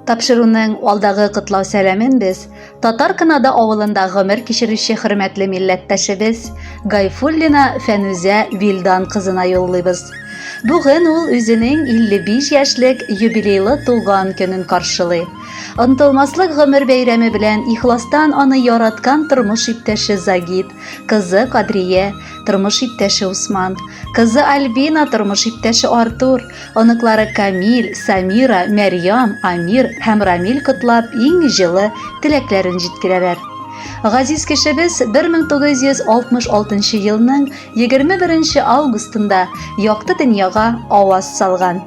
Тапшыруның алдагы котлау сәламен без Татар Кынады авылында гомер кичерүче хөрмәтле милләттәшебез Гайфуллина Фәнүзә Вилдан кызына юллыйбыз. Бүген ул үзенең 55 яшьлек юбилейлы туган көнен каршылый. Онтылмаслык гомер бәйрәме белән ихластан аны яраткан тормыш иптәше Загид, кызы Кадрия, тормыш иптәше Усман, кызы Альбина, тормыш иптәше Артур, оныклары Камил, Самира, Мәрьям, Амир һәм Рамил котлап иң җылы теләкләрен җиткерәләр. Газиз кешебез 1966 елның 21 августында якты дөньяга аваз салган.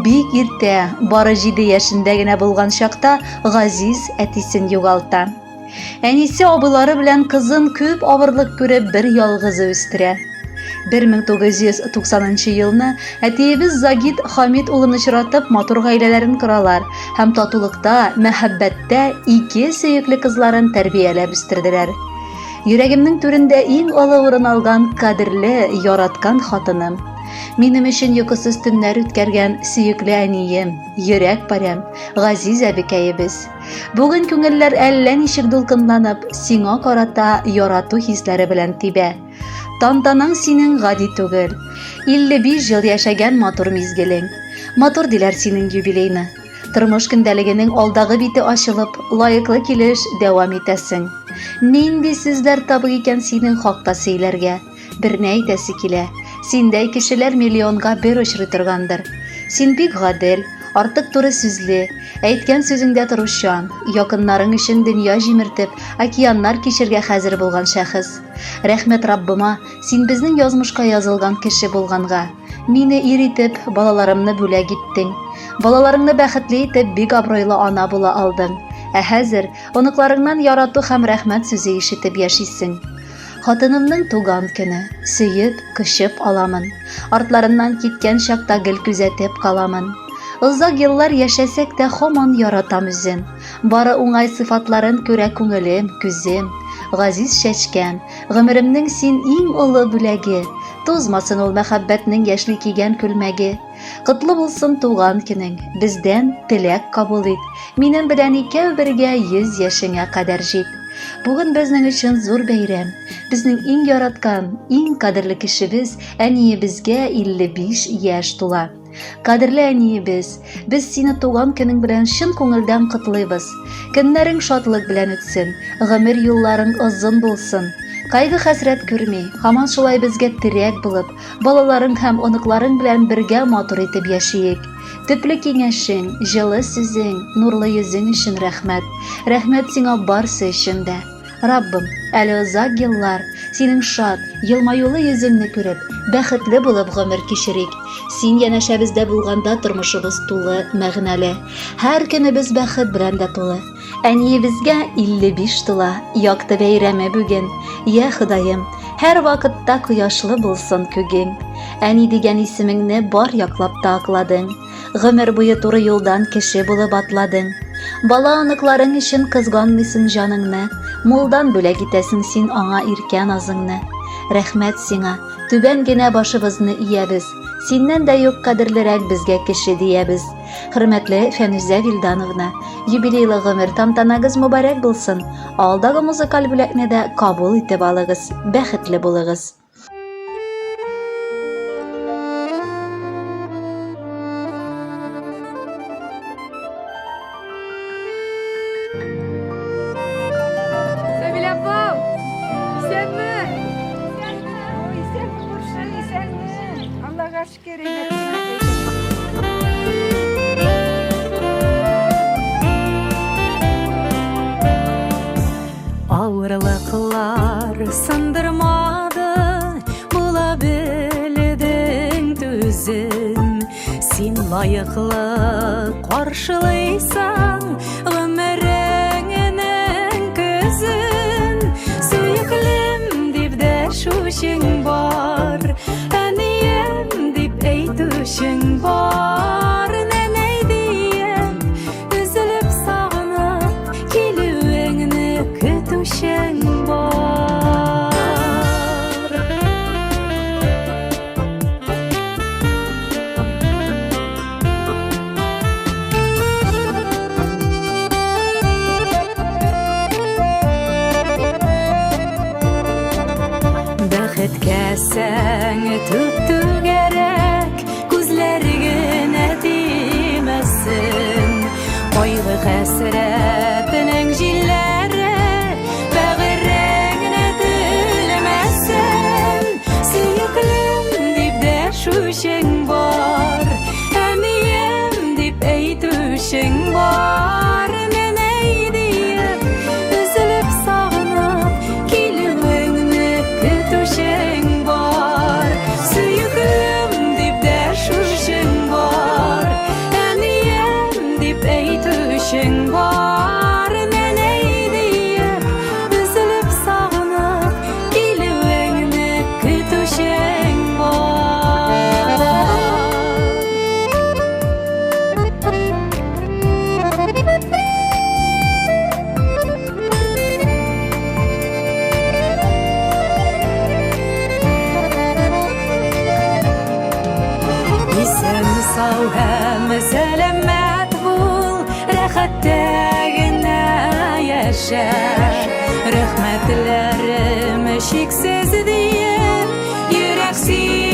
Бик иртә, бары 7 яшендә генә булган чакта Газиз әтисен югалта. Әнисе абыйлары белән кызын күп авырлык күреп бер ялгызы үстерә. 1990 елны әтиебез Загид Хамид улын очратып матур гаиләләрен коралар һәм татулыкта, мәхәббәттә ике сөекле кызларын тәрбияләп үстерделәр. Йөрәгемнең түрендә иң олы урын алган кадерле, яраткан хатыным. Минем өчен йокысыз төннәр үткәргән сөекле әнием, йөрәк парәм, газиз әбекәебез. Бүген күңелләр әллә ничек дулкынланып, сиңа карата ярату хисләре белән тибә. Тантанаң синең гади түгел. 55 ел яшәгән матур мизгелең. Матур диләр синең юбилейны. Тормыш көндәлегенең алдагы бите ачылып, лаеклы килеш дәвам итәсең. Нинди сүзләр табык икән синең хакта сөйләргә? Берне әйтәсе килә, синдәй кешеләр миллионга бер очрый торгандыр. Син бик гадел, артык туры сүзле, әйткән сүзеңдә торучан, якыннарың өчен дөнья җимертеп, океаннар кичергә хәзер булган шәхес. Рәхмәт Раббыма, син безнең язмышка язылган кеше булганга. Мине ир итеп, балаларымны бүләк иттең. Балаларыңны бәхетле итеп, бик абруйлы ана була алдың. Ә хәзер оныкларыңнан ярату һәм рәхмәт сүзе ишетеп яшисең. Хатынымның туган көне, сөеп, кочып аламын. Артларыннан киткән чакта гел күзәтеп каламын. Озак еллар яшәсәк тә һаман яратам үзен. Бары уңай сыйфатларын күрә күңелем, күзем. Газиз чәчкәм, гомеремнең син иң олы бүләге. Тузмасын ул мәхәббәтнең яшьли кигән күлмәге. Котлы булсын туган көнең, бездән теләк кабул ит. Минем белән икәү бергә 100 яшеңә кадәр җит. Бүген безнең өчен зур бәйрәм. Безнең иң яраткан, иң кадерле кешебез, әниебезгә 55 яшь тула. Кадерле әниебез, без сине туган көнең белән чын күңелдән котлыйбыз. Көннәрең шатлык белән үтсен, гомер юлларың озын булсын. Кайгы-хәсрәт күрми, һаман шулай безгә терәк булып, Балаларың һәм оныкларың белән бергә матур итеп яшиек. Төпле киңәшең, җылы сүзең, нурлы йөзең өчен рәхмәт. Рәхмәт сиңа барсы өчен дә. Раббым, әле озак еллар синең шат, елмаюлы йөзеңне күреп, бәхетле булып гомер кичерик. Син янәшәбездә булганда тормышыбыз тулы, мәгънәле. Һәр көнебез бәхет белән дә тулы. Әниебезгә 55 тула, якты бәйрәме бүген. Я Ходаем, һәр вакытта кояшлы булсын күгең. Әни дигән исемеңне бар яклап та акладың. Гомер буе туры юлдан кеше булып атладың. Бала оныкларың өчен кызганмыйсың җаныңны. Мулдан бүләк итәсең син аңа иркә назыңны. Рәхмәт сиңа, түбән генә башыбызны иябез. Синнән дә юк кадерлерәк безгә кеше диябез. Хөрмәтле Фәнүзә Вилдановна, юбилейлы гомер тантанагыз мөбарәк булсын. Алдагы музыкаль бүләкне дә кабул итеп алыгыз. Бәхетле булыгыз. Сәбилә апа, исәнме? Исәнме, күрше, исәнме? Аллага шөкер, Авырлыклар сындырмады, була белдең түзем. Син лаеклы каршылыйсың гомереңнең көзен. Сөеклем дип дәшүчең бар, әнием дип әйтүчең бар. Нәнәй диеп, өзелеп сагынып, килүеңне көтүчең бар. әйтүчең бар. Нәнәй диеп, өзелеп сагынып, килүеңне көтүчең бар. Сөеклем дип дәшүчең бар. Әнием дип әйтүчең бар. Нәнәй диеп, өзелеп сагынып, килүеңне көтүчең бар. Исән сау һәм сәламәт бул, рәхәттә генә яшә. Рәхмәтләрем чиксез диеп, йөрәк сөй